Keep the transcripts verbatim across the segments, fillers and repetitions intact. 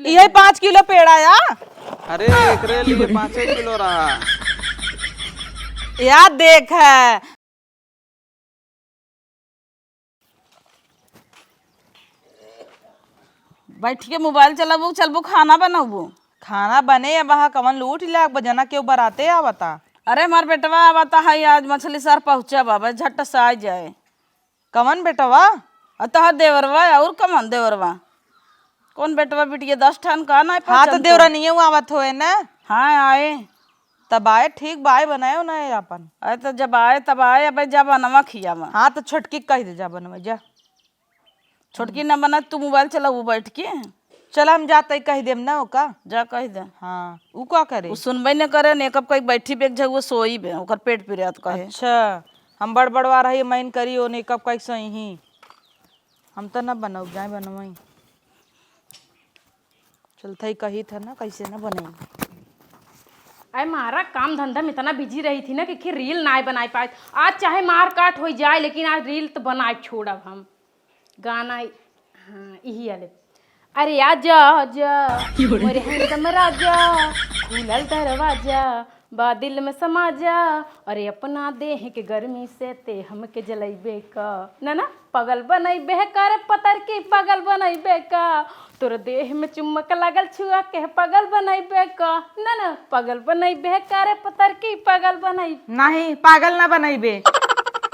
यही पाँच किलो पेड़ा या। अरे, एकरे लिए पाँचे किलो रहा। या देख है। बैठ के मोबाइल चलाबू, चलबू खाना बनौबू? खाना बने अब वहाँ कवन लूट लाग बजना केहू बराते आवता। अरे हमार बेटवा आवता है आज मछली शहर पहुँचा बाबा, झट से आ जाए। कवन बेटवा? अ तोहर देवरवा, और कवन देवरवा? कौन बेटवा बिटिया दस ठन का ना हाँ, तो पहचान तो। देवरनिये आवत होए ना। हाँ, आए। तब आए, ठीक बाय बनाए ना आपन। अरे तो जब आए तब आए, अबे जा बनवा खियावा। हाँ, तो छोटकी कह दे जा बनवा, जा। छोटकी ना बना, तू मोबाइल चलाऊ बैठ के। चल हम जाते कह देम ना ओका। जा कह दे। हाँ, उ का करे? उ सुनबे न करे, मेकअप कई बैठी बेग झगुआ सोई बे, ओकर पेट पिरात कहे। अच्छा, हम बड़ बड़वा रही, मैन करी ओ मेकअप कई सही ही। हम तो ना बनऊ, जाए बनवाई। चलते ही कही था ना, कैसे ना बनाई। अरे मारा काम धंधा में इतना बिजी रही थी ना कि, कि रील ना बनाई पाए। आज चाहे मार काट हो जाए, लेकिन आज रील तो बनाए छोड़ब हम। गाना इ-, हाँ, यही वाले। अरे आजा, आजा, मोरे हैंडसम राजा, खुलल दरवाजा, बा दिल में समा जा। अरे अपना देह के गर्मी से ते हमके जलैबे का, ना, ना, पागल बनैबे का रे पतर की, पागल बनैबे का। तोर देह में चुम्मक लागल छुआ के, पागल बनैबे का, ना, ना, पागल बनैबे का रे पतर की, पागल बनैबे। नहीं, पागल ना बनैबे।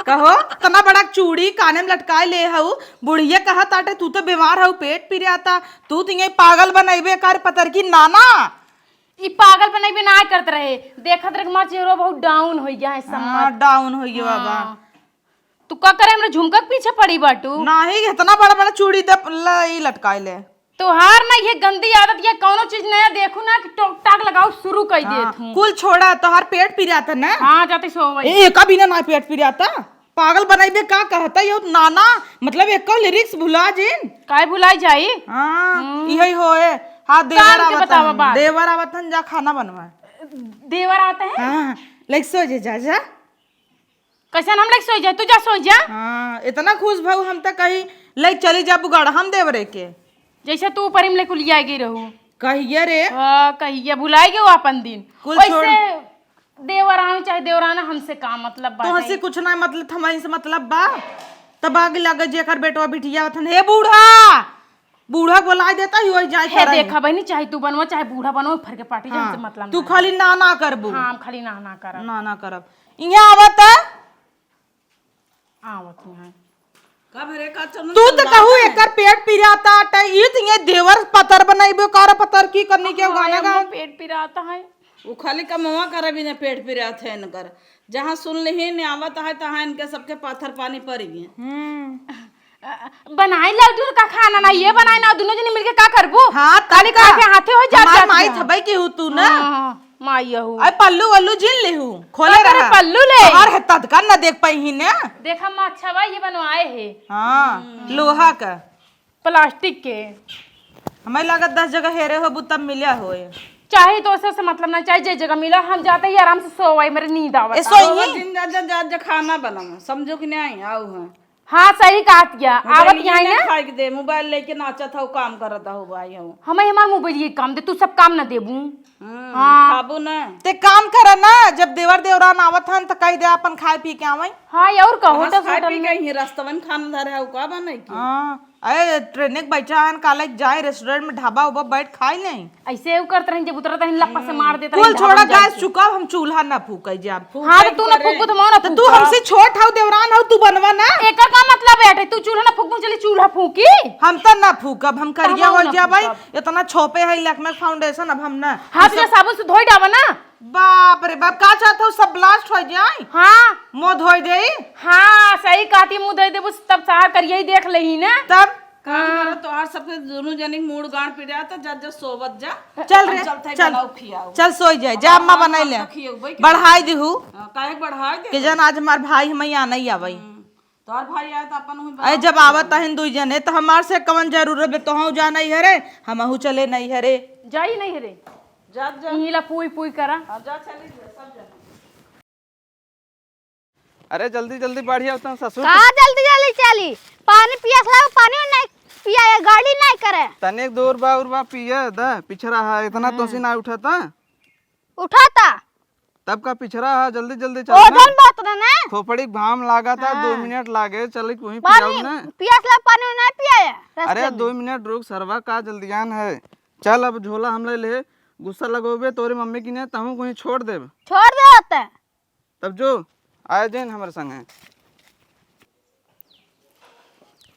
कहो, इतना बड़ा चूड़ी काने में लटकाए ले हऊ, बुढ़िया कहत आटे, "तू तो बीमार हऊ, पेट पिराता, तू तो ये पागल बनैबे कर पतर की नाना।" ई पागल बनैबे ना करत रहे, देखत रहे हमार चेहरो बहुत डाउन हो गया है, हाँ, सम्मत। डाउन हो गया बाबा। हाँ। तू का करे, हमरा झुमका के पीछे पड़ी बाटू? नाही, इतना बड़ा बड़ा चूड़ी दे ल-, ई लटकाए ले। तोहार ना ये गंदी आदत, ये कौनो चीज नया देखू ना कि टोक टाक लगाओ शुरू कर हाँ, देत हूँ। कुल छोड़ा, तोहार पेट पिराता ना। हाँ, जाते सो भाई। ए, एका बिना ना पेट पिराता। पागल बनैबे का कहता यो नाना, मतलब एको लिरिक्स भुला जिन। काहे भुलाई जाई? हाँ, हम्म। इहै होए। हाँ, देवर काम के आवत बतावा हन, बात। देवर आवत हन, जा खाना बनवा। देवर आते हैं? हाँ, लइके सो जे, जा, जा। कैसन हम लइके सो जाए? तू जा सो जा। हाँ, इतना खुश भऊ हम त कही लइके चली जाबू गढ़ हम देवरे के। जैसे तू ऊपर में लेके लिया गई रहू। कहिए रे। हाँ, कहिए भुलाई गयो अपन दिन। कुल वैसे छोड़। देवरान चाहे देवराना हमसे का मतलब बा? तोहसे कुछ ना मतलब, हमही से मतलब बा। तब आग लगे जेकर बेटवा बिटिया होतन, "हे बूढ़ा, बूढ़ा बोलाइ देता ही, वही जाए हे करा ही।" देखा बहनी, चाहे तू बनवा, चाहे बूढ़ा बनवा, फर के पार्टी हाँ, हमसे मतलब तू ना। खाली ना ना करबू। हाँ, हम खाली ना ना करब। ना ना करब। इहाँ आवत है। आवत ही हैं। का भरे का चंदन तू तो चिल्लाता कहू है? एकर पेट पिराता, त ई त ये देवर पतर बनैबे कर, पतर की करनी के हाँ, गाना गा। हमर पेट पिराता है। उ खाली कमवा करे बिना पेट पिरात है इनकर। जहाँ सुन लिही ने आवत है, तहाँ इनके सबके पाथर पानी पड़ गए। हम्म। अ, बनाई लाओ तू का खाना ना, ये बनाई ना, दोनों जनी मिलके का करबू? हाँ, तब खाली का? खा के हाथे हो जात हमार जात माई है। थबई की हूँ तू ना। हाँ, हाँ, हाँ। माई यहू। अरे पल्लू वल्लू जिन लेहू, खोले का करे रहा। पल्लू ले? हमार है तदका न देख पाई ही ने। देखा माँ, अच्छा बा, ये बनवाए है। हाँ, हम्म। लोहा का। प्लास्टिक के। हमें लागत दस जगह हेरे होबू तब मिला होए। चाहे तो उसे, उसे मतलब ना, चाहे जे जगह मिला, हम जाते ही आराम से सोवाई, मेरे नींद आवत ए, है। सोई ही। जिन जा, जा, जा, जा खाना बनावा, समझो कि नहीं, आओ है। हाँ, सही कहत या। मोबाइल आवत ही यहाँ ना ना। खाए के दे, मोबाइल लेके नाचत हौ, काम करत हौ भाई हौ। हमें हमार मोबाइल ये काम दे, तू सब काम ना देबू। हम्म, हाँ। खाबू ना। ते काम कर ना, जब देवर देवरान आवत हन त कह दे अपन खाए पी के आवई। हाँ, ये और का, कहाँ होटल से खाए होटल पी के में। ही रस्तवन खाना धरे हौ, का बने की? हाँ, अरे ट्रेन के बैठा हन, काले जाए रेस्टोरेंट में, ढाबा उबा बैठ खाई नहीं। ऐसे उ करत रही, जब उतरत रही, लप्पा से मार देत रही, कुल ढाबा छोड़ा, में जाके। गैस चुकाव, हम चूल्हा ना फूके जाब। हाँ, तो तू ना फूकबू, तो हम ना तो तू फूकब। हमसे छोट हौ, देवरान हौ, तू बनवा ना। एकर का मतलब है? तू चूल्हा ना फूकबू, चली चूल्हा फूकी। हम तो ना फूकब, हम तो करिया हम हो ना जाबै। फूकब। इतना छोपे है लैक्मे फाउंडेशन, अब हम ना। हाँ, तो जा साबुन से धोई डाबा ना। बाप रे बाप, का चाहत हौ, सब ब्लास्ट हो जाए? हाँ। मुँह धोई देई? हाँ, सही कहती, मुँह धोई देबू, तब सार करिया ही देख लेही ना। तब? काम हाँ। करो, तोहार सबके दोनों जनी मूड़ गांड पिरात, जा, जा सोवत जा। चल हम रे, चलत हई चल। बनाओ खियाओ। चल सोई जाए, जा, अम्मा हाँ, बनाई ले। खियौबै के बढ़ाई दिहू। हाँ, काहे के बढ़ाई दे? के जन आज हमार भाई हमैं आना ही आवई। हम्म, तोहार भाई आए तो अपन हुई अरे बनाओ जब आवत खियाओ। अहिन दुई जने तो हमार से कवन जरूरत बे, तोहू जा नहीं हरे, हमहू चले नहीं हरे। जाई नहीं हरे। जा, जा। इही ला पुई पुई करा। हाँ, जा, चली जा, सब जने। अरे जल्दी जल्दी बढ़िया होता ससुर। का जल्दी जल्दी चली? पानी पियास लगा, पानी नहीं। पिया, ये गाड़ी नाहीं करे। तनिक दूर बा, उर बा, पिया द, पिछरा है, इतना हाँ। तोसी ना उठाता। उठाता। तब का पिछरा है, जल्दी जल्दी चल ना। ओजन बहुत रहे ना। खोपड़ी घाम लागा था, हाँ। दो मिनट लागे, चल के वहीं पानी, पियाऊ ना। पियास ला पानी नहीं पिया है रास्ते अरे में। दो मिनट रुक सरवा, का जल्दियान है। चल अब झोला हम ले ले, गुस्सा लगोबे तोरे मम्मी की ने, तहूँ कहीं छोड़ देब। छोड़ दे होते। तब जो, आए जैन हमरे संगे।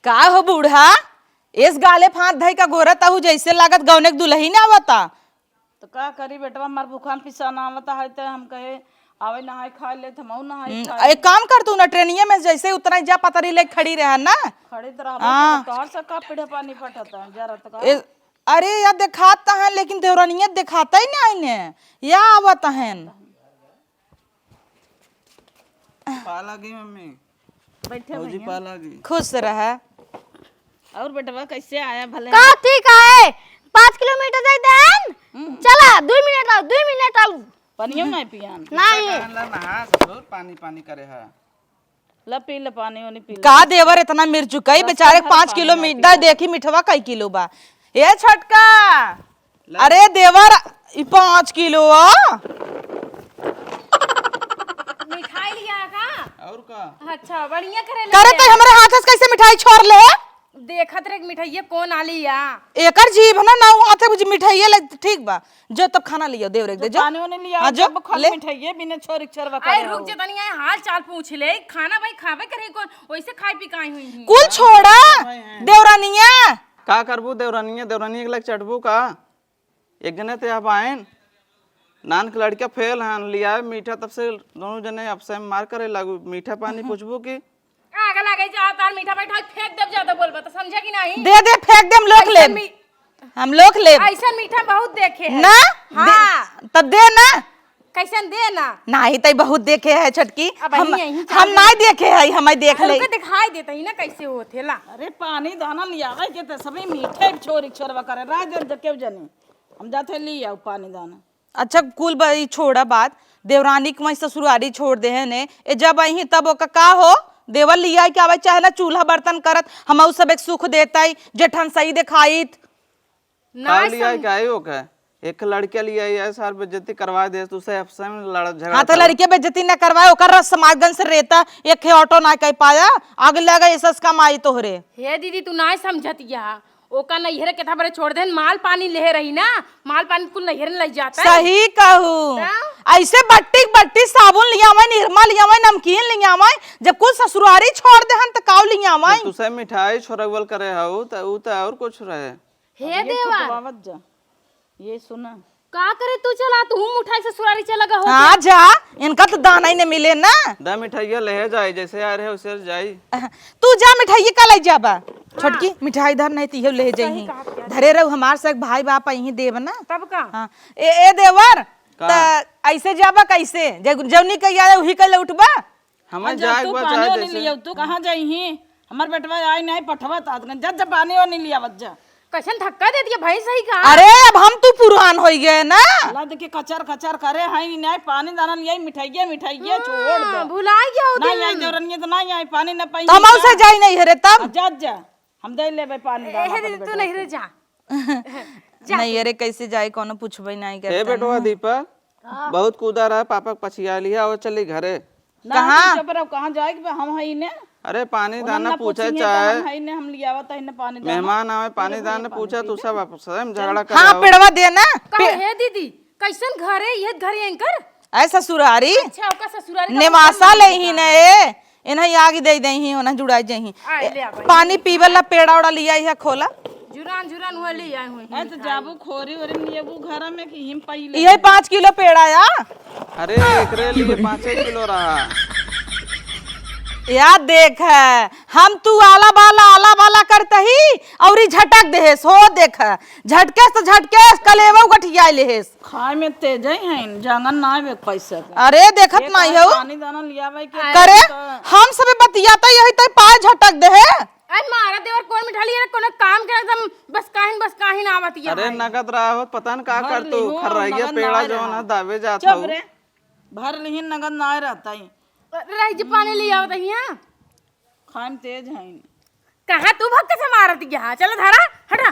का हो बूढ़ा, एस गाले फांद धई का गोरा तहु जैसे लागत गौने के दुल्हन आवता। तो का करी बेटवा, हमार भूखान पिसान आवता है, तो हम कहे, "आवे नहाए खाए ले, तो हमहू नहाए हम्म, खाए।" एक काम कर तू ना, ट्रेनिया में जैसे उतना ही जा पतरी ले खड़ी रहा ना। खड़ी तो रहबे हाँ। करब, तोहर से का पीढ़े पानी पटत है, जरा तो का? ए, अरे यार, देखात तो है, लेकिन देवरानिया देखाता ही नहीं ने। या आवत हन। पाला गई मम्मी। बैठे भौजी भैया। पाला गई। खुश रह। और बेटवा कैसे आया भले? का ठीक है, पाँच किलोमीटर दे देन। हम्म। चला, दो मिनट आओ, दो मिनट आओ। पनियो नहीं पियान। नहीं। कान ला नहा ससुर, पानी पानी करे है। ला पी ले पानी, ओनी पी ले। का देवर इतना मिर्चुकई, बस बेचारे का पाँच भर किलो पानी मीठा, देखी मिठवा कई किलो बा। ए छोटका, ला। अरे देवर, ई पाँच किलो आ। मिठाई लिया का? और का? अच्छा, बढ़िया करे करे ले। तो हमरे हाथ से कैसे मिठाई छोड़ ले? देखत रे मिठाइये कौन आली या? एकर जीभ ना, ना हाथ से मिठाइये ले, ठीक बा। जो तब खाना लियो, देवरे के दे, जो। पानी ओनी लिया, हाँ, जो, जब खाली ले। मिठाइये बिना छोरी के छोरवा अरे करे रुक हो। जे तनी, आए हाल चाल पूछ ले। खाना भाई खाबे करे कौन, वैसे खाई पी काई हुई ही। कुल छोड़ा, देवरानिया। का करबू देवरानिया, देवरानिया के लग चटबू का? एक जने ते अब आएन, नान के लड़का फेल हन, लियावे मीठा, तब से दोनों जने आपसे में मार करे लागू। मीठा पानी पूछबू कि आग लागे जा, तार मीठा बैठा फेंक देब, ज्यादा बोलबा तो समझे कि नहीं? दे दे, फेंक दे, हम लोग ऐसन लेब। मी-, हम लोग लेब। ऐसन मीठा बहुत देखे हैं। ना? हाँ। दे, तब दे ना। कैसन दे ना? नहीं, तई बहुत देखे है छोटकी। अब हम, यहीं हम चाहते नहीं देखे है, हमें देख अरे ले। उनका दिखाई देता ही ना कैसे होत है ला। अरे पानी दाना लियावे के तो सभी मीठे छोरी छोरवा करे, राजन जकेव जनी। हम जाते ले आओ पानी दाना। अच्छा, कुल ब-, ई छोड़ा बात, देवरानी के वहीं ससुरारी छोड़ दे है ने, ए जब अइहीं तब ओका का हो, देवर लिया के आवे चाहे ना, चूल्हा बर्तन करत, हमऊ सब एक सुख देताई, जेठन सही देखाइत। ना का लिया सम- के आई ओका? एक लड़के लिया आई है, सार बेइज्जती करवा दे, तू से आपसे में लड़ झगड़ा हाँ, तो करो। लड़के बेइज्जती ना करवाए, ओकर रस समाजगंज से रेता, एक हे ऑटो ना कह पाया, आगे लगा एसस कमाई तोहरे। हे दीदी, तू ना समझत या, ओका नैहरे केथा बरे छोड़ देन, माल पानी लेहे रही ना, माल पानी कुल नैहरे लइ जाता है। सही कहू। तब? ऐसे बट्टी के बट्टी साबुन लियावे, निरमा लियावे, नमकीन लियावे, जब कुल ससुरारी छोड़ देहन त काऊ लियावे? जब तुसे मिठाई छोरवल करे हऊ त ऊ त और कुछ रहे। हे अब ये देवा। खुतवावत जा। ये सुना। का करे तू चला, तू मिठाई ससुरारी चला गहो हाँ क्या? जा, इनका तो दाना ही नहीं मिले ना। दा मिठाइया ले जाए, जैसे आ रहे उसे जाई। तू जा मिठाई का ले जाबा। हाँ। छोटकी मिठाई धर नहीं तिहो ले सही जाई। कहा क्या। धरे रहू हमार से भाई बाप यहीं देब ना। तब का? हाँ। ए, ए देवर, का? त ऐसे जाबा कैसे? जे-, जौनी कहिया है, उही कह ले उठबा? हमें आ, जा जाए तू एक बार पानी चाहे वानी जैसे। लियो, तू कहाँ जाइही? हमार बेटवा आई नहीं पठवा तात गन। जा, जा पानी वानी लियावत जा। कैसन धक्का दे दिया भाई, सही कहा। अरे, अब हम तू पुरान होई गए ना। ला देखी कचर कचर करे, हाय नहीं पानी दाना लिया, मिठाइये, मिठाइये, हाँ, छोड़ दे। भुला गया हो नहीं दिन। आई देवरनिया तो नहीं आई, पानी न पाई तो हम का? उसे जाई नहीं है रे तब। आ, जा, जा, हम दे लेबे पानी ए, दाना हे अपन दीदी, तू बेटवा नहीं के। रे जा। जा नहीं, तू। अरे, कैसे जाए, कोनो पूछबे नहीं हे करता बेटवा है। दीपक, हाँ। बहुत कूदा रहा, पापा के पछिया लिया और चली घरे। ना, कहाँ? तुम चुप रहो, कहाँ जाए के बा? हम हई ने। अरे, पानी उन्हन दाना ना पूछे पूछिए, चाहे। हम हई ने, हम लियावत हई ने पानी दाना। मेहमान आवे, पानी ये दाना भाई पूछे, पानी तू पी सब ले। आपस में झगड़ा कर हाँ, रहा हो। पेड़वा दे ना। का पे- हे दीदी, कैसन घर है? ये घर है इनकर? ऐ ससुरारी। अच्छा, ओकर ससुरारी का नेवासा मतलब ले नहीं ही पता। न ए। इन्हें आग दे दे ही, उन्हें जुड़ा जाही। आ, ए, ले आ भाई। पानी पीवे ला पेड़ा ओड़ा लिया है खोला। जुरान, जुरान हुआ ले आए हुए हैं ए, तो मिठाई। जाबू खोरी ओरी नियबू घर में कि हिम पहिले। यही पाँच किलो पेड़ा या। अरे, एकरे लिए पाँचे किलो रहा। या देख है, हम तू आला बाला, आला बाला करता ही, और ई झटक देहेस, हो देख, झटकेस तो झटकेस, कलेवा गठिया लेहेस। खाए में तेज ही हैं, जंगन ना आवे पैसा के। अरे, देखत एक नहीं हाथ हो। पानी दाना लियावे के करे, तो हम सबे बतियाता यही तो पाए झटक देहे। अरे मारा देवर, कौन मिठा लिया रे, कोनो काम के एकदम बस काहिन, बस काहिन आवत ही अरे है। नगद रहा होत, पता न का भर कर तू, लिहूँ, खर्राइया नगद पेड़ा ना जौन रहा। है, दावे जात चुप हऊ। रे, भर लिहिन, नगद ना रहता ही। रही जी, पानी ले आवत ही, हाँ। खाए में तेज हैं। कहाँ तू भक्के से मारत गया? चलो धरा, हटा।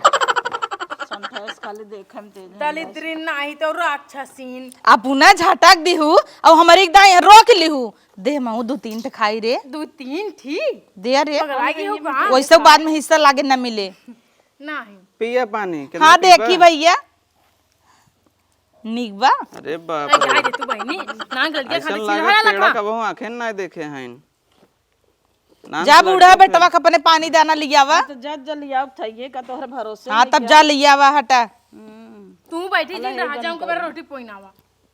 संतोष खाली देखे में तेज है। दलिद्री नाही तो राक्षसीन। अब उन्हें झटक दिहू, अब हमारी एक दाई रोक लिहू। दे माऊ दू तीन ठे खाई रे। दू तीन ठी? दे रे। पगला गई हो का? वैसे बाद में हिस्सा लागे न मिले। नाही। पिया पानी, कितना हाँ, पीबा? देखी भैया। निक बा। अरे बाप अरे रे। जाए दे तू बहिनी, ना गलतिया ऐसन खाली लागत सिंघाड़ा पेड़ा लखा। कबहू आँखें ना देखे हैं। नाम जा से बूढ़ा लड़के बेटवा थे। के अपने पानी दाना लियावा। हाँ, तो जा, जा लियाओ, थइये का तोहरे भरोसे हाँ, नहीं तब क्या? जा लियावा, हटा। हम्म। तू बैठी अल्लाह जिन ये रहा, जाऊं के बेरा रोटी पोइनावा।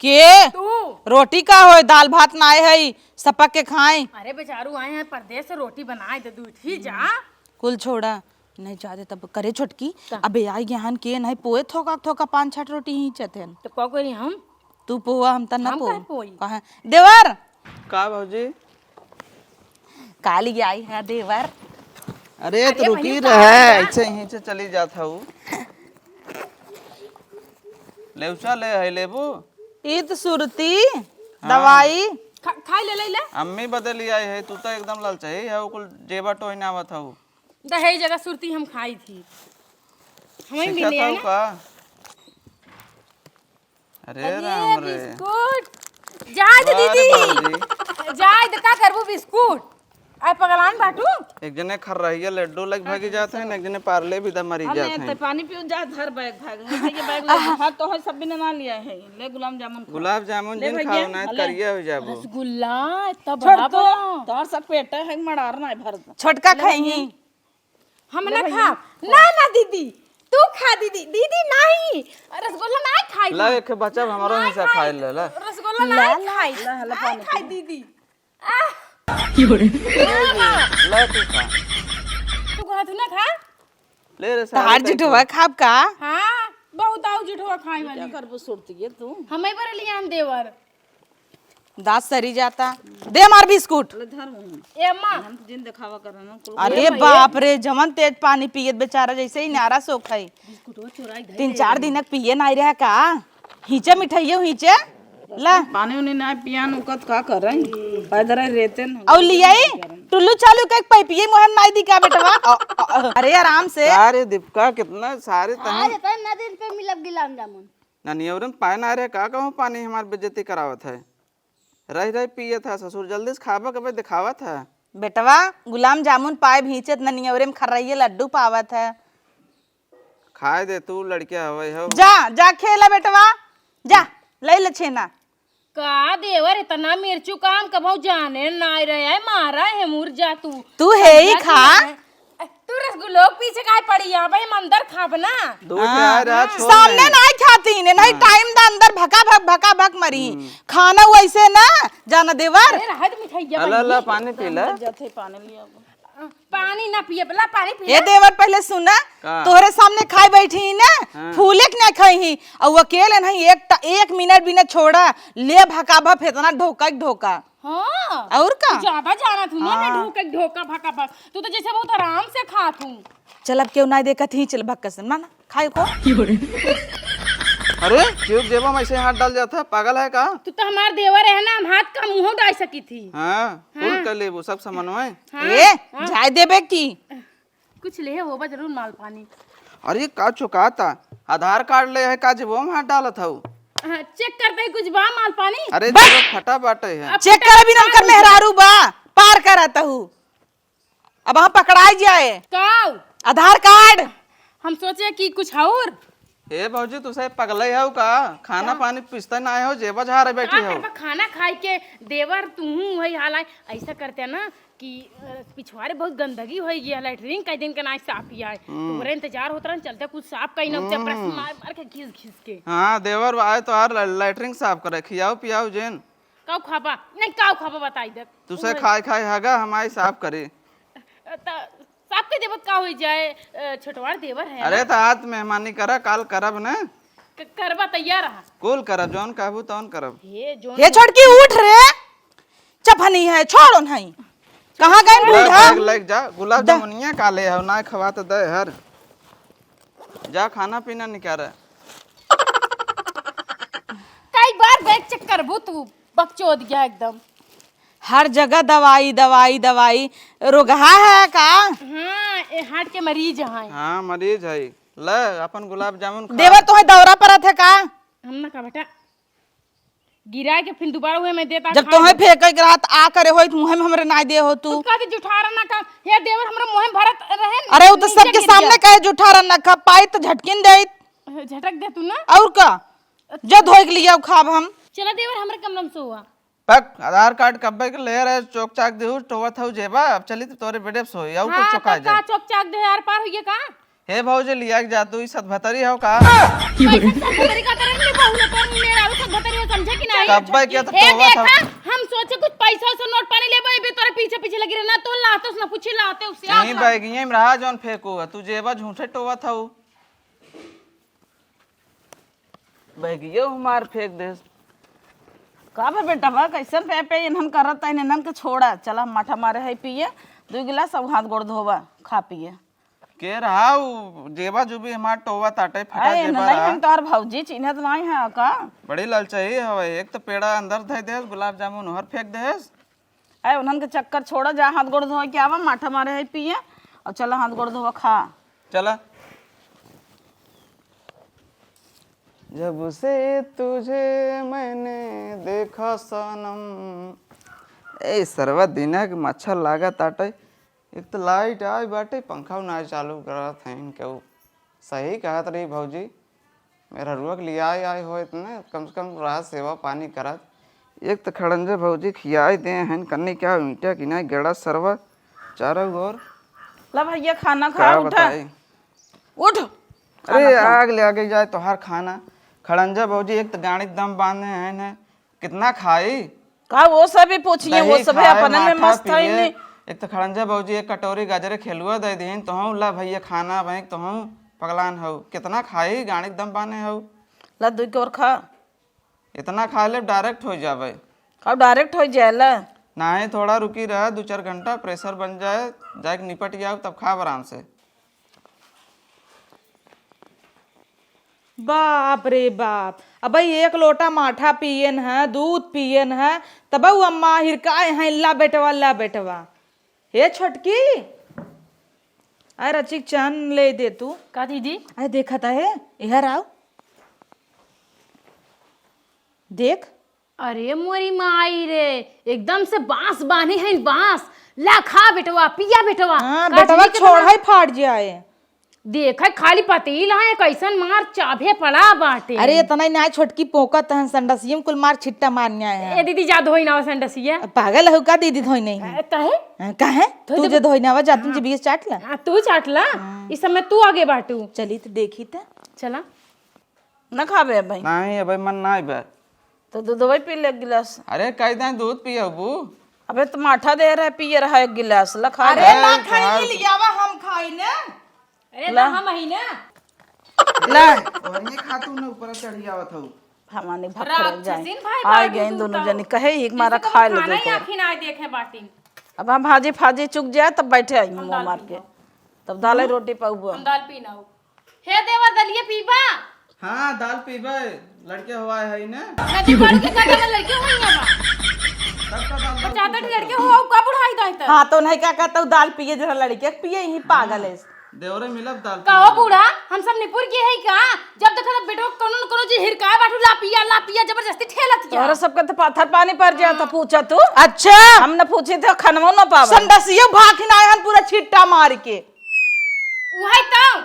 के? तू। रोटी का होए, दाल भात ना आए है, सपक के खाए। अरे बेचारू आए हैं परदेस से, रोटी बनाए दे, तू उठी जा। कुल छोड़ा, नहीं जा दे तब करे छोटकी। का? अबे आई गहन के नहीं पोए थोका थोका पाँच छठ रोटी ही चथेन। तो का करी हम? तू पोआ, हम त ना हम पोई। काहे पोई? काहे? देवर! का भौजी? काली आई है देवर। अरे, अरे तो रुकी भैया, रहे, का? ऐसे यहीं से चली जात हऊ। लेउचा ले है लेबू? ई तो सुरती, हाँ। दवाई। खा, खाई ले, ले, ले। अम्मी बदे ले आई है, तू तो एकदम ललचाई है, वो कुल जेबा टोइन आवत हऊ। दहेज जगह सुरती हम खाई थी। हमें सीखत मिली है हऊ ना? का? अरे अरे राम रे। बिस्कुट। जाए दे अरे दीदी। बाबूजी। जाए दे, का करबू बिस्कुट? आए पगलान बाटू? एक जने खर्रहिया लड्डू लग भागी जात हैं, एक जने पार्ले भी दा मरी हम जात नहीं, हैं। ते पानी पीऊ जा, धर बैग भाग। ये बैग ले, हाँ, तो है सब भी ना लिया है। ले गुलाब जामुन खा। गुलाब जामुन ले जिन भैया, खाओ ना, ले। करिया हो जाबो। रसगुल्ला, इतना छोड़ बड़ा तो, बड़ा। तोहर सब पेट है, मड़ार ना है भर। छोटका ले खाई भैया। ही। हम ले ना भैया। खा। ना, ना दीदी, तू खा दीदी। दीदी नहीं, रसगुल्ला नहीं खाई ला, हम। एक बच्चा हमरो ना हिस्सा खाई। खाई ले, ला। रसगुल्ला ला, नहीं ला, खाई। ला, ला, नहीं पानी खाई पी। दीदी। आह। ले तू खा। तू खा, तू ना खा। ले रे, तहार सारे जुठवा खाब का? हाँ, बहुत आऊ जुठवा खाए वाली। क्या करबू सुरती है तू? हमें बर लियान देवर। दाँत सरी जाता। दे हमार बिस्कुट। ले धर मुँह। ए अम्मा। हम तो जिन देखावा कर रहे हैं, कुल अरे ए भैया। बाप रे, जवन तेज पानी पियत बेचारा जैसे ही नारा सोख है। बिस्कुटवा चोराई धई तीन ले चार रही। दिनक पिए नाई रहा का? हिचे मिठाइयो हिचे? ला। पानी उनी ना पियान उकत का कर रही? पैदल रहते न। और लियाई? टुल्लू चालू के एक पाइपिए मुँह में नाई दी का बेटवा? अ, अ, अ, अरे आराम से। अरे दीपका कितना सारे आज तनी। इतना दिन पे मिलब गुलाब जामुन। ननियौरे में पाए ना रहे, का कहूँ पानी हमार बेइज्जती करावत है। रह रह पियत है ससुर, जल्दी से खाबा के भाई दिखावत है। बेटवा, गुलाब जामुन पाए भींचत ननियौरे में खर्रैये लड्डू पावत है। खाए दे तू, लड़किया हवे हो। जा, जा खेला बेटवा, जा, ले ले छेना। का देवर, इतना मिर्चू काम कबहू जाने नाय रहे, मारा है मुर जा तू। तू है ही समझा खा। कि नहीं? तू रसगुल्लो के पीछे काहे पड़ी है? भाई हम अंदर खाब ना। दो हाँ। ठे आए रहा, छोड़ सामने दे। नाय खाती ने, नहीं हाँ। टाइम दा अंदर भका भक, भका भक मरी। हम्म। खाना वैसे ना, जाना देवर। अरे रह दे मिठाइया अला, बन अला, गई। पानी पी ले। अंदर जाते ही पानी लिया। पानी ना पिए, ला पानी पी ए ले। देवर, पहले सुना, का? तोहरे सामने खाए बैठी ही ना, हाँ। फूले के ना खाई ही, और वो अकेले नहीं, एक ट-, एक मिनट भी ना छोड़ा, ले भका भक इतना ढोका के ढोका। हाँ। और का? तू ज्यादा जाना तू ना, हाँ। ढोका के ढोका भका भक, तू तो जैसे बहुत आराम से खात हूँ। चल, अब केहू ना देखत ही, चल भक्कस, माना। खाए को? अरे, क्यों जेबा में ऐसे हाथ डाल जाता है? पागल है का? तू तो हमार देवर है ना, हम हाथ का मुंह डाल सकी थी। हाँ, हाँ। कुल कर लेबो, सब समन्वय। हाँ, ए, हाँ। जाए देबे की? कुछ ले होबा जरूर माल पानी। अरे, का चुकाता? आधार कार्ड ले है का जेबो में हाथ डालत हऊ? हाँ, चेक करते ही कुछ बा माल पानी? अरे, बस। जेबो फटा बाटे है। अब चेक फटा कर, अभी नमकर मेहरारू बा, पार करत हऊ। अब हम पकड़ाई जाए। काऊ? आधार कार्ड। हम सोचे कि कुछ और। ए भौजी, तू साहब पगले हो का? खाना का? पानी पीसते ना आए हो, जेबा झारे बैठी का हो। करबा खाना खाए के देवर, तू वही हाल आए। ऐसा करते ना कि, अ, पिछवारे बहुत गंदगी हो गई है, लैट्रिन कई दिन के ना साफ किया है। हम्म। तुम्हारे इंतजार होत रहन, चलते कुछ साफ कहीं ना होते, हम्म। ब्रश मार मार के घिस घिस के। हाँ, देवर आए तो यार लै-, लैट्रिन साफ करे, खियाओ पियाओ जेन। काऊ खाबा? नहीं, काऊ खाबा बताई दे। तुसे खाए खाए हगा, हम आई साफ करे। त साफ के देबत का होई जाए, अ, छोटवार देवर है अरे ना। त आज मेहमानी करा, काल करब ना। क-, करबा तैयार रहा। कुल करब, जौन कहबू तौन करब। हे, जौन हे छोटकी उठ रे, चफनी है, छोड़ो नहीं। कहाँ गए ले, बूढ़ा? बैग लेके जा, गुलाब द- जामुनिया का ले हो, ना खवा तो दे हर। जा खाना पीना निकाल। कई बार बैग चेक करबू तू, बकचोद गया एकदम। हर जगह दवाई, दवाई, दवाई। रोगहा है का? हाँ, ए, heart के मरीज हैं। हाँ, मरीज है। ले, अपन गुलाब जामुन खा। देवर, तोहे दौरा परत है का? हम ना का बेटा, गिरा के फिर दोबारा हुए मैं देता जब खाए। तोहे फेंके के रहत आ करे होइत, मुँहे में हमरे नाई दे हो तू। तू कहती जुठारा ना का, हे देवर, हमरा मुँहे में भरत रहे न, अरे, वो तो नीचे सबके गिर सामने गया। कहे जुठारा ना खा पाई तो झटकिन दे। झटक दे तू ना। और का? जो धोए के लिए खाब हम। चला देवर, हमरे कमरा में सोवा। पक, आधार कार्ड कब्बे के ले रहे, चौक चाक देहु, टोवत हऊ जेबा, अब चली तो तोरे बेडे पे सोई, आऊ हाँ, कुछ चौका तब का जाए। चौक चाक दे, आर पार हुई का? हे भौजी, लिया के जा तू, ई सतभतरी हो का? कैसे सतभतरी का तरह नहीं बहू लोग पर मेरा आलू सतभतरी हो, समझे कि नहीं? कब्बे के तो हे टोवत देखा, हऊ। हम सोचे कुछ पैसा से नोट पानी लेबे, भी तोरे पीछे पीछे लगी रहना, तो लाते उसने पूछे लाते उससे यहीं आज बैगिये में रहा जौन फेंकू है, तू जेबा झूठे टोवत हऊ। बैगियो हमार फेंक देस। का बा बेटा बा, कैसन पे पे इन्हन करत है, इन्हन के छोड़ा। चला माठा मारे है पिए, दो गिलास सब हाथ गोड़ धोवा, खा पिए। के रहा उ जेबा जुबी हमार टोवा ताटे, फटा अरे, जेबा नहीं, रहा। हम तोहर भौजी चिन्हत नहीं है का? बड़ी ललचाई हवे, एक तो पेड़ा अंदर धइ देस, गुलाब जामुन उहर फेंक देस। अरे, उन्हन के चक्कर छोड़ा, जा हाथ गोड़ धोए के आवा, माठा मारे है पिए, और चला हाथ गोड़ धोवा खा। चला। जब से तुझे मैंने देखा सनम। ए, सरवा दिना के मच्छर लागत आटे। एक तो लाइट आई बाटे, पंखा ना चालू करत हैं इनके। उ सही कहत रही भौजी, मेहररुआ के लिए आए, आए हो इतने, कम से कम रहा सेवा पानी करत। एक तो खड़ंजा भौजी खियाए दे हैं, कन्नी क्या ईंटा की ना गेड़ा सरवा, चारों ओर। ला भैया, खाना खा, का उठा। बताई? उठ। अरे, खाना खा। आग ले आगे जाए तोहार खाना। खड़ंजा भौजी एक तो गाड़ी दम बांधे हैं ने, कितना खाई? का वो सब भी पूछिए, वो दही सब खाए, अपने में माठा मस्त है पिए। ने। एक तो खड़ंजा भौजी एक कटोरी गाजरे खेलुआ दे दीन, तो हूँ ला भैया खाना भाई, तो हूँ पगलान हऊ। कितना खाई, गाड़ी दम बांधे हऊ। ला दुई के और खा। इतना खा ले, डायरेक्ट हो जावे। का डायरेक्ट हो जाएला? नाही, थोड़ा रुकी रह, दो चार घंटा प्रेशर बन जाए, जाके निपट जाओ, तब खाब आराम से। बाप रे बाप, अब एक लोटा माठा पियन है, दूध पियन है, तब उ अम्मा हिरकाए हैं, "ला बेटवा, ला बेटवा।" हे छोटकी, अरे रचिक चान ले दे तू। का दीदी? अरे देखत है, इहर आओ। देख। अरे मोरी माई रे, एकदम से बांस बांधी है बांस। ला खा बेटवा, पिया बेटवा। हाँ, का बेटवा दीदी के छोड़ बना है फाट जाए। देखे खाली पतीला है, कैसन मार चाभे पड़ा बाटे। अरे इतना ही ना छोटकी पोका तहन संडसियम कुल मार छिट्टा मार न्याय है। ए दीदी जा धोई ना संडसिया। पागल हो का दीदी धोई नहीं? ए, काहे? हाँ, काहे? धोई तू दे जे धोई ना आवा, जा तू हाँ। जे बीस चाट ला। हाँ, तू चाट ला। हाँ। इस समय तू आगे बाटू। चली तो देखी त। चला। ना खाबे अबे? नहीं, अबे मन ना आइबे। तो दूधवे पी ले एक गिलास। अरे, कह दें दूध पियबू। अबे, तो माठा दे रहा है, पिए रहा एक गिलास, ला खा अरे, ले। ना ए, खाई, यार। लियावा, हम खाई ना। अरे, ला। ना हम ही ना। ला। और ये खा तू ना, ऊपर चढ़ी आवत हऊ। भवानी भक्खरे राक्षसीन जाए। भाई आ बाजू गए तू दोनों तो। जने, कहे एक मारा जैसे कबो खा ले खाना ही देखो। आँखी ना देखे बाटी। अब हम भाजी फाजी चुक जाए, तब बैठे आई हम मुँह दाल मार पी के। लो। तब दाल हम्म। रोटी पाउबो। हम दाल पी ना हो। हे देवर, दलिया पीबा? हाँ, दाल पीबे। लड़के हुआ है ना? ना, तो बड़ू के का करना, लड़के हुई ना बा। तब का दाल और चाहता पी नहीं लड़के सकते हो, का बुढ़ाई दाई तक? हाँ, तो नहीं का कहता हूँ, दाल पिए जरा लड़के पिए, यही पागल है। देवरे मिलब दाल कहो पीबे। बूढ़ा, हम सब निपुर के है का? जब देखा तब बेटवा कोनो न कोनो चीज हिरकाए बाटू, ला पिया, ला पिया, जबरदस्ती ठेलत क्या? तोहरा सबके तो पाथर पानी पर जाता, हाँ। पूछा तू। अच्छा। हम न पूछी थे, खनवो न पावे। संडसिया भाखिन आए हन पूरा छिट्टा मार के। उहै तो,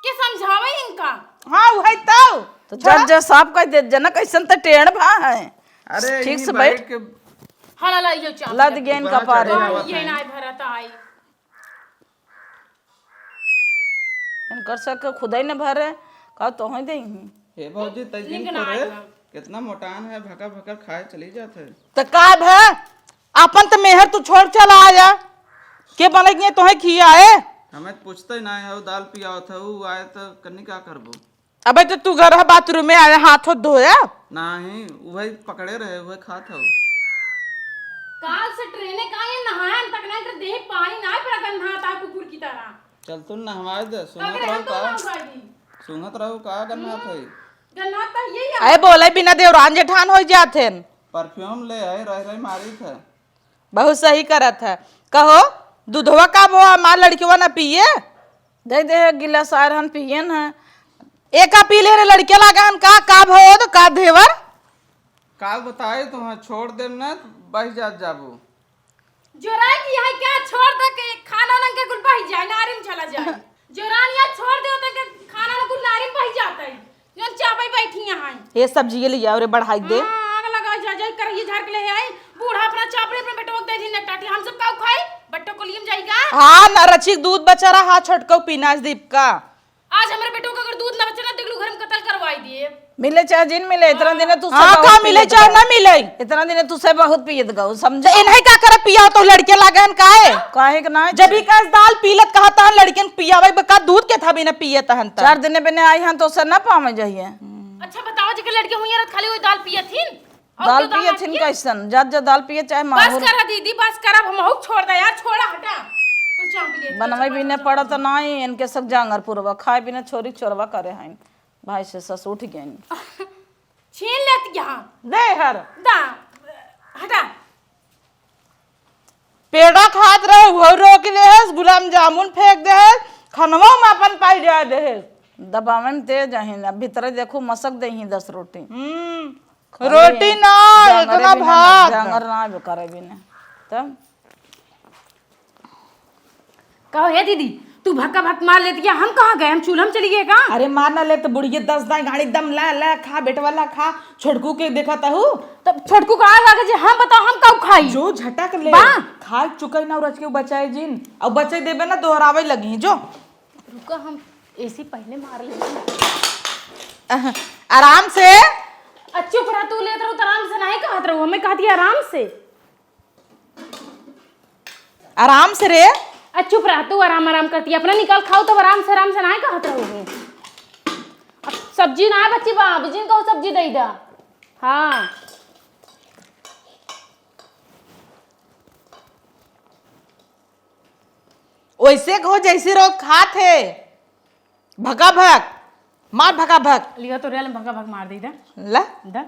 के समझावे इनका? हाँ, उहै तो। तो छोड़ा। जज, जज साहब कह दे, जना कैसन त टेढ़ भा है। अरे, ठीक यहीं से बैठ। बैठ के हाँ, ला, ला, ये चाप लद ले। गया इनका ऊपर पारे। चढ़े हाँ, रहत ये हैं। ना भरत आई। इनकर सक खुदै न भरे, का तोहई देही। हे भौजी, तै दिन निक ना पर आइबा। कितना मोटान है, भका भका खाए चली जात है। त का भे? आपन त मेहर तू छोड़ चला आया। के बनई के तोहे खियाए? हमें त पूछते ना है, दाल पियावत है, ऊ आए त कन्नी का करबो? अबे त तू घर बाथरूम में आया, हाथ होत धोया? नाही, उहे पकड़े रहे, उहे खात हौ। काल से ट्रेने का ये नहायन तक नहीं, तो देह पानी ना पड़ा, गंधाता कुकुर की तरह। चल तू नहवाए दे, सुनत अगले रहू हम तो का? ना उगाई दी। सुनत रहू का गन्हात हम्म। है? गन्हात तो यही है। अरे बोले बिना देवरान जेठान हो जात हैं। परफ्यूम ले आए, रह रह मारी थे। बहुत सही करत है। कहो, दूधवा का बोआ मार लड़किवा ना पिए? दे दे है गिलास आर हन पियन है। एका पी ले रे लड़के लागा हन का, का भौद, का देवर? का बताए तुहाँ, छोड़ देम ना, बह जात जाबू। जोराई की है क्या? छोड़ दे के खाना नंग के कुल बह जाए, नारी में चला जाए। जोरान या छोड़ दे तो के खाना न कुल नारी में बह जाता है। जौन चापे बैठी यहाँ। ये सब्जी के लिए और बढ़ाई दे। हाँ, आग लगा जा, जाई करही झाड़ के ले आई। बूढ़ा अपना चापड़े अपने बेटवा के दे दी नटाटी। हम सब काऊ खाई? बट्टो को लिए जाएगा। हाँ, ना रचिक दूध बचा रहा, हाँ, छोटको पीना दीप का। आज हमरे बेटो का अगर दूध ना बचे ना, देख लू घर में कत्ल करवाई दिए। मिले चाहे जिन मिले, इतना दिन तू से हाँ, बहुत का मिले पियत चाहे गऊ। ना मिले। इतना दिन तू से बहुत पियत गऊ, समझे? तो इन्हें का करे पिया तो लड़के लागन काहे? काहे के ना? जब ही कस दाल पीलत कहा तहन लड़कियन पियावे बका दूध के था बिना पिए तहन त। चार दिन बिना आई हन तो से ना पावे जाइए। अच्छा बताओ, जेकर लड़के हुई रत खाली वही दाल पियत हिन? और दाल तो दाल पिए थिन पिए? कैसन? जा, जा दाल पिए चाहे बस माहौल। करा दीदी, बस करा, हमहू छोड़ दे यार, छोड़ा हटा। कुछ चाप ले, बनवे कुछ भी ने चाप पड़त ले। नाई, इनके सब जांगर पुरवा, खाए बिना छोरी चोरवा करे हैं। भाई से सस उठ गए। छीन लेत यहाँ। दे हर। दा, हटा। पेड़ा खात रहे, वो रोक देहेस, गुलाब जामुन फेंक देहेस, खनवा में अपन पाई जा देहेस। दबावे में तेज अहिन, अब भीतरे देखू मसक देही दस रोटी। हम्म, खाली रोटी ना, जांगरे इतना बिना ना, भात। जांगर ना भी करे बिना। तब कहो, "हे दीदी, तू भक्का भक मार लेती है, हम कहाँ गए? हम चूल्हा में चली गए का?" अरे मार ना ले तो बुढ़िया दस दाई गाड़ी दम ला, ला खा, बेटवा ला खा, छोटकू के देखा तहू। तब छोटकू का आग आगे जे हम बताओ, हम काऊ खाई? जो झटक ले, बा। खा चुका ना रच के बचाए जिन, अब बचाए देबे ना दोहरावे लगी, जो। रुका, हम एसी पहले मार ले। अह, आराम से। आ, चुप रह, तू लेत रहू त आराम से नहीं कहत रहू, हमें कहती आराम से। आराम से रे। आ, चुप रह, तू आराम आराम करती, अपना निकाल खाओ तब आराम से, आराम से नहीं कहत रहू। अब सब्जी ना बची बा, बिजिन को सब्जी दे दा। हाँ। वैसे कहो जैसे रोज खात है, भका भक, मार भका भक। लिया तो रेल में भका भक मार दी दा। ला। दा।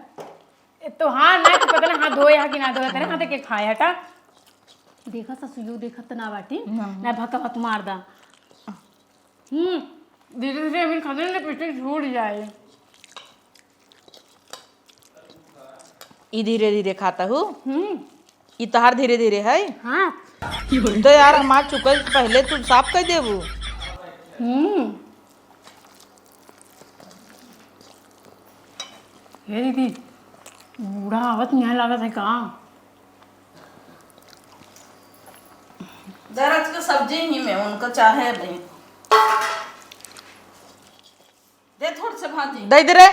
ए, तो हाँ, ना तो पता ना हाथ धोए हा कि ना धोए, तेरे हाथ के खाए हटा। देखा ससुयो, देखत ना बाटी, ना। ना भका भक मार दा। हम्म, धीरे धीरे अभी खाते ना, लिपस्टिक छूट जाए। ई धीरे धीरे खाता हूँ। हम्म। ई तहार धीरे धीरे है। हाँ। तो यार, हमार चुकल पहले तू साफ कर देबू। हम्म। हे दीदी, बूढ़ा आवत नहीं लागत है का? दरज के सब्जी ही में उनका चाहे नहीं। दे थोड़ से भाजी। दे दे रे।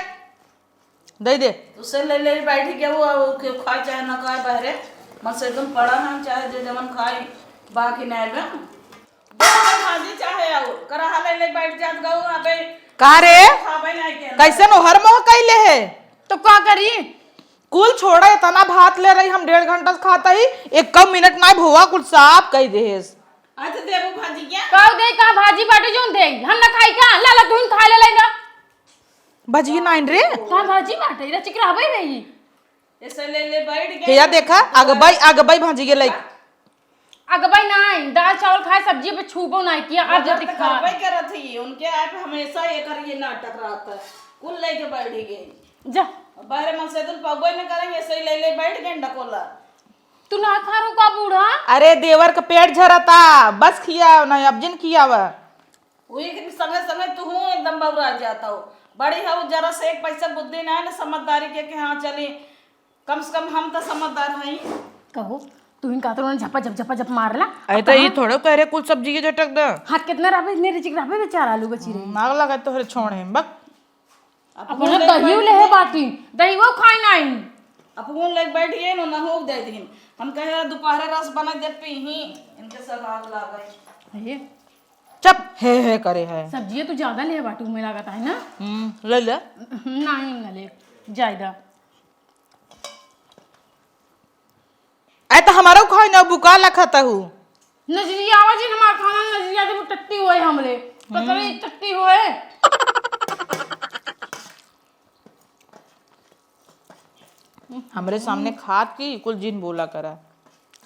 दे दे। उसे ले ले बैठ गया वो, वो के खाए चाहे ना खाए बहरे। मन से एकदम पड़ा ना, चाहे जे जवन खाए, बाकी नहीं बे। दे दे भाजी चाहे आओ, करहा ले ले बैठ जात गऊ, अबे का रे? खाबे नहीं के। कैसन ओहर मोह कैले है? तो का करी? कुल छोड़ा, इतना भात ले रही, हम डेढ़ घंटा से खाता ही, एक मिनट नहीं भोवा, कुल साफ कह देहेस। अच्छा, देबू भाजी क्या? काऊ दे, का भाजी बाटे जोन दे? हम ना खाई का? ला, ला, तुहिन खा ले, ले ना। भाजी नाइन रे। का भाजी बाटे? रचिक रहबे रही। ऐसे ले ले बैठ गए। भैया देखा, अगबाई, अगबाई भाजी के लई। अगबाई नाई, दाल चावल खाए, सब्जी पे छूबो नाई किया, अब मदद जल्दी तो खा। करबे करत ही, उनके आए पे हमेशा ये कर, ये नाटक रहता है। कुल लेके बैठ गई। जा। बाहर मन से तुम पगोई न करेंगे, ऐसे ही ले ले बैठ गए डकोला। तू ना खा रू का बूढ़ा? अरे देवर का पेट झरता, बस खियाव ना, अब जिन खियाव। वही के संगे संगे तू हूँ एकदम बौरा जाता हो। बड़ी हो जरा से एक पैसा बुद्धि ना है ना समझदारी के, कि हाँ चली, कम से कम हम तो समझदार हई। कहो, तू ही कहत रहो ना झपा झप, झपा झप मारला। अरे अब तो ये कहाँ? थोड़ो कह रहे कुल सब्जी के झटक द। हाँ, कितना रहबे, इतने रिचिक रहबे बेचारा आलू बची रही। नाग लगा तोहरे छोड़ है, बक। अपना दहियो ले है बाटी, दहियो खाई नहीं। अपन लेके बैठ गए ना, ना हो दे दिन। हम कहे दोपहर रस बना दे पी ही, इनके सब आग लागे। ये चुप, हे हे करे है। सब्जियां तू ज्यादा ले बाटू में लागत है ना? हम्म, ले ले। नहीं ना ले, ज्यादा। ऐ तो हमारा खाई ना बुका लखत हूँ। नजरिया आवाज ही हमार खाना नजरिया जब टट्टी होए हमरे। पता नहीं टट्टी होए। हमरे सामने खात की कुल जिन बोला करा।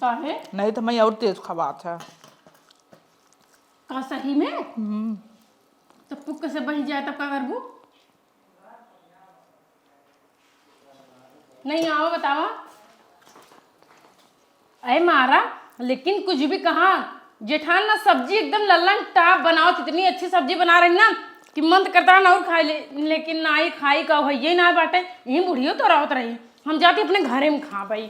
काहे? नहीं तो मैं और तेज खवात है। का सही में? हम्म। तो पुक से बही जाए, तब का करबू? नहीं आवा, बतावा। अरे मारा, लेकिन कुछ भी कहा, जेठान ना सब्जी एकदम लल्लन टाप बनावत, इतनी अच्छी सब्जी बना रही ना कि मन तो करता ना और खाई ले, लेकिन ना ही खाई का भैया ही ना बाटे। यही बुढ़ियो तो रहत रही, हम जाती अपने घरे में खा भाई।